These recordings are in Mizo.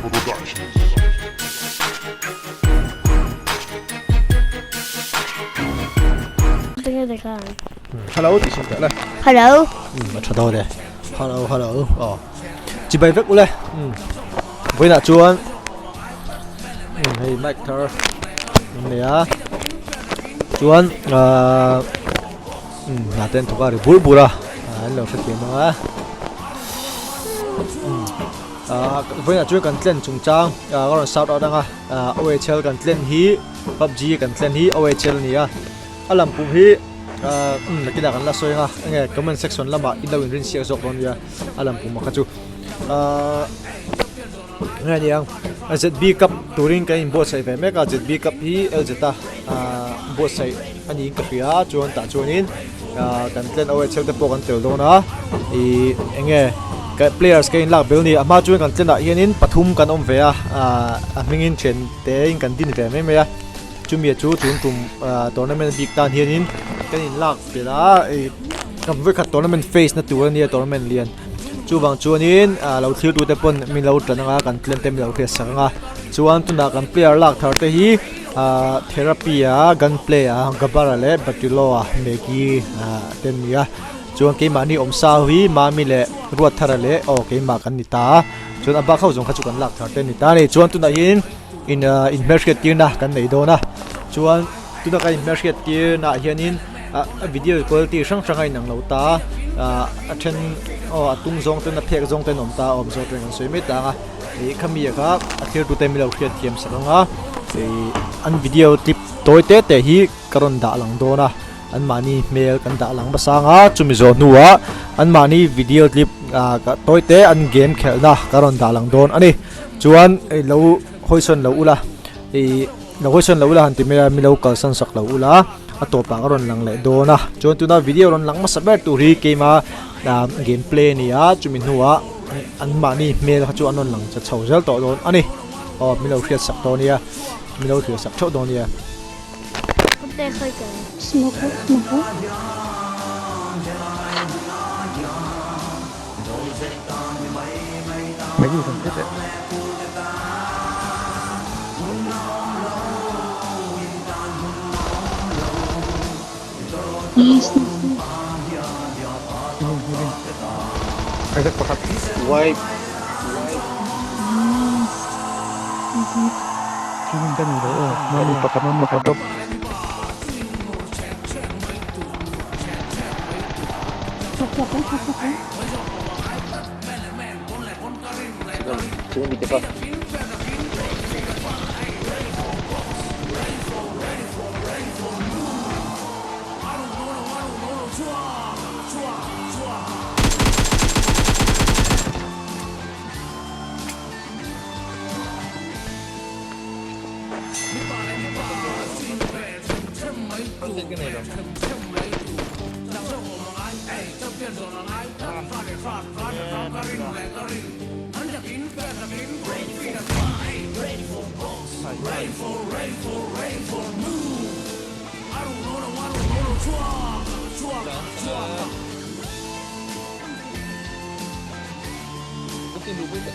Productions. Hello tih sin teh le. Hello. A tha dawn e. Hello hello aw. Chibai vek ule. Vawiinah chuan hei mic thar an nei a. Chuan ahh hna te an thawk a ri bur bur a an lo hrethiam ang a. Ahh vawiinah chuan kan tlen chungchang ah ka rawn shout out ang a ah OHL kan tlen hi PUBG kan tlen hi OHL a ni a. A lam pum hi ahh nakinah kan la sawi ang a enge comment section lamah in lo inrin siak zawk dawn nia a lam pum kha chu ahh nge niang ZB cup turin kan inbuatsaih ve mek a ZB cup hi LZ a ahh buatsaih a niin ka hria a chuan tah chuanin ahh kan tlen OHL te pawh kan tel dawn a ihh enge players ka inlak bel a ni a hma chuan kan tlenah hianin pathum kan awm ve a ahh a hmingin thian te in kan din ve mai mai a. Chumi chu tun tum tournament bik tan hianin kan inlak belh a ih kan vawikhat tournament face na tur ania tournament lian chuvang chuanin lo thlir tute pawn min lo tan anga kan tlem te min lo hriat sak anga chuan tunah kan player lak thar te hi ah therapy a gunplay a gabara leh batilo a maggie te an ni a chuan keimahni awmsa hi mami leh ruatthara leh aw keimah kan ni ta a chuan a bak ho zawng kha chu kan lak thar te an ni ta a ni chuan tunah hian. In inhmelhriat tirna kan nei dawn a chuan tuna kan inhmelhriat tirna ah hianin ah a video quality hrang hrang a inang lo ta a ah a then aw a tung zawng ten a phek zawng ten a awm ta a awm zawk ten kan sawi mai tang a ih khami ah kha a thlir tute min lo hriat thiam sak ang a ih an video clip tawi te te hi ka rawn dah lang dawn a anmahni hmel kan dah lang hmasa ang a chumi zawh hnuah anmahni video clip ah tawi te an game khelhna ka rawn dah lang dawn a ni. Chuan i lo hawisawn lo ula ih lo hawisawn lo ula han ti mai a mi lo kalsan sak lo ula a tawpah ka rawn lang leh dawn a chuan tuna video rawn lang hmasa ber tur hi keima ah game play a ni a chumi hnuah an mahni hmel kha chu an rawn lang cha chho zel tawh dawn a ni aw min lo hriat sak dawn nia min lo hriat sak theuh dawn nia. Wipe.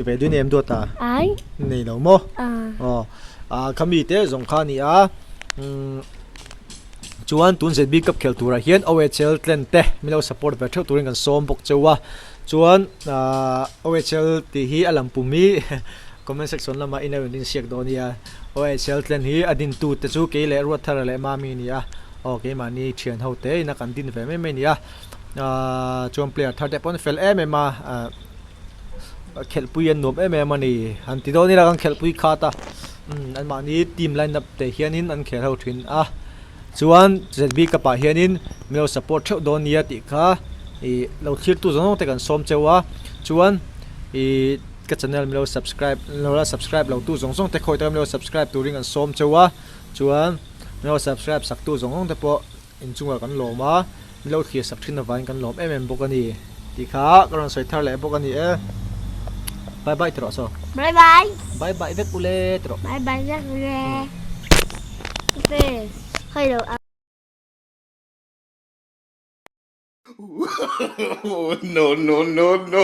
Ve duin em duat a? Ai. Nei lo maw? Aw. Ah khami te zawng kha a ni a. Umm chuan tun ZB Cup khel turah hian OHL tlen te min lo support ve theuh turin kan sawm bawk cheu a. Chuan ah OHL tih hi a lam pum hi comment section lamah in lo insiak dawn nia. OHL tlen hi a dintu te chu kei leh Ruatthara leh Mami a ni a. Aw keimahni thian ho te ina kan din ve mai mai a ni a. Ah chuan player thar te pawh an fel em em a. Ah khelhpui an nuam em em a ni. Han ti dawn ila kan khelhpui khat a. Umm anmahni team line up te hianin an khel ho thin a. Chuan ZB Cup ah hianin min lo support theuh dawn nia tih kha ih lo thlir tu zawng zawng te kan sawm cheu a. Chuan ih ka channel min lo subscribe lo la subscribe lo tu zawng zawng te khawi taka min lo subscribe turin kan sawm cheu a. Chuan min lo subscribe sak tu zawng zawng te pawh inchungah kan lawm a, min lo thlir sak thin avangin kan lawm em em bawk a ni tih kha ka rawn sawi thar leh bawk a ni e. Bye bye ti rawh saw. Bye bye. Bye bye vek ule ti rawh. Bye bye vek ule. Hei lo. No no no no.